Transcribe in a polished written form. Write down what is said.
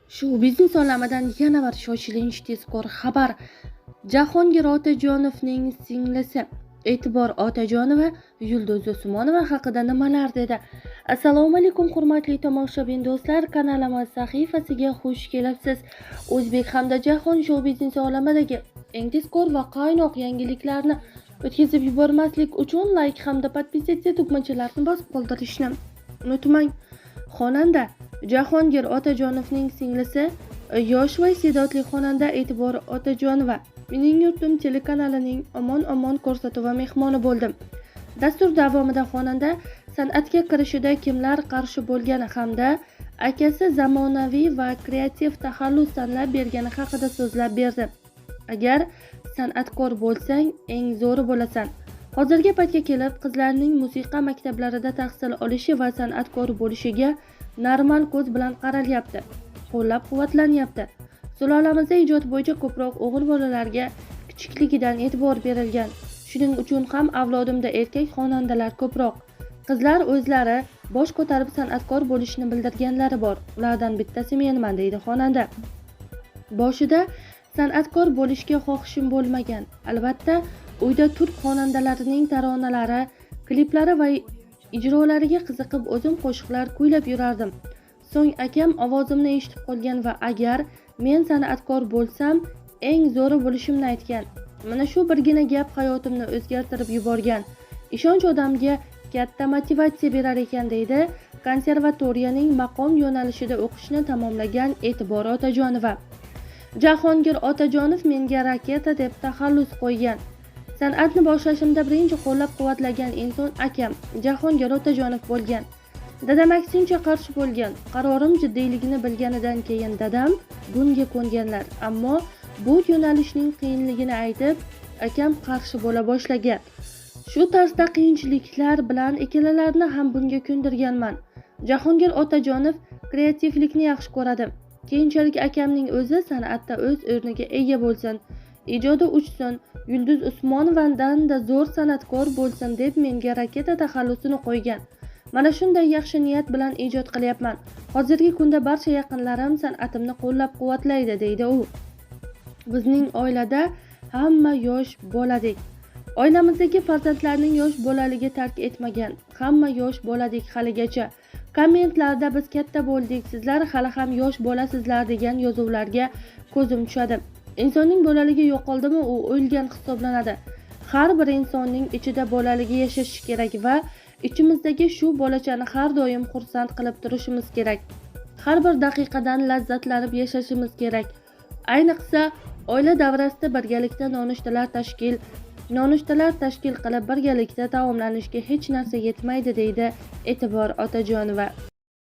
Shou biznes olamidan yana bir shoshilinch tezkor xabar. Jahongir Otajonovning singlisi E'tibor Otajonova Yulduz Usmonova haqida nimalar dedi? Assalomu alaykum hurmatli tomoshabin do'stlar, kanalimiz sahifasiga xush kelibsiz. O'zbek hamda jahon shou biznes olamidagi eng tezkor va qaynoq yangiliklarni o'tkazib yubormaslik uchun like hamda podpisatsiya tugmachalarini bosib qoldirishni unutmang. Xonanda Jahongir Otajonovning singlisi yosh va iste'dodli xonanda E'tibor Otajonova Mening yurtim telekanalining Omon Omon ko'rsatuvi mehmoni bo'ldi. Dastur davomida xonanda san'atga kirishida kimlar qarshi bo'lgani hamda akasi zamonaviy va kreativ taxallus tanlab bergani haqida so'zlab berdi. Agar san'atkor bo'lsang, eng zo'ri bo'lasan. Hozirgi paytga kelib qizlarning musiqa maktablarida tahsil olishi va san'atkor bo'lishiga normal ko'z bilan qaralyapti, qo'llab-quvvatlanyapti. Sulolamizda ijod bo'yicha ko'proq o'g'il bolalarga kichikligidan e'tibor berilgan. Shuning uchun ham avlodimda erkak xonandalar ko'proq. Qizlar o'zlari bosh ko'tarib san'atkor bo'lishni bildirganlari bor. Ulardan bittasi menman, deydi xonanda. Boshida san'atkor bo'lishga xohishim bo'lmagan. Albatta, uyda turk xonandalarining taronalari, kliplari va ijrolariga qiziqib o'zim qo'shiqlar kuylab yurardim. So'ng akam ovozimni eshitib qolgan va agar men san'atkor bo'lsam, eng zo'ri bo'lishimni aytgan. Mana shu birgina gap hayotimni o'zgartirib yuborgan. Ishonch odamga katta motivatsiya berar ekan, deydi konservatoriyaning maqom yo'nalishida o'qishni tamomlagan E'tibor Otajonova. Jahongir Otajonov menga Raketa deb taxallus qo'ygan. San'atni boshlashimda birinchi qo'llab-quvvatlagan inson akam Jahongir Otajonov bo'lgan. Dadam aksincha qarshi bo'lgan. Qarorim jiddiyligini bilganidan keyin dadam bunga ko'nganlar. Ammo bu yo'nalishning qiyinligini aytib, akam qarshi bo'la boshlagan. Shu tarzda qiyinchiliklar bilan ikkalalarini ham bunga ko'ndirganman. Jahongir Otajonov kreativlikni yaxshi ko'radi. Keyinchalik akamning o'zi san'atda o'z o'rniga ega bo'lsin, ijodi uchsin, Yulduz Usmonovandan-da zo'r san'atkor bo'lsin deb menga Raketa taxallusini qo'ygan. Mana shunday yaxshi niyat bilan ijod qilyapman. Hozirgi kunda barcha yaqinlarim san'atimni qo'llab-quvvatlaydi, deydi u. Bizning oilada hamma yosh boladik. Oilamizdagi farzandlarning yosh bolaligi tark etmagan. Hamma yosh boladik haligacha. Kommentlarda biz katta bo'ldik, sizlar hali ham yosh bolasizlar degan yozuvlarga ko'zim tushadi. Insonning bolaligi yo'qoldimi, u o'lgan hisoblanadi. Har bir insonning ichida bolaligi yashashi kerak va ichimizdagi shu bolachani har doim xursand qilib turishimiz kerak. Har bir daqiqadan lazzatlanib yashashimiz kerak. Ayniqsa, oila davrasida birgalikda nonushtalar tashkil qilib birgalikda taomlanishga hech narsa yetmaydi, deydi E'tibor Otajonova.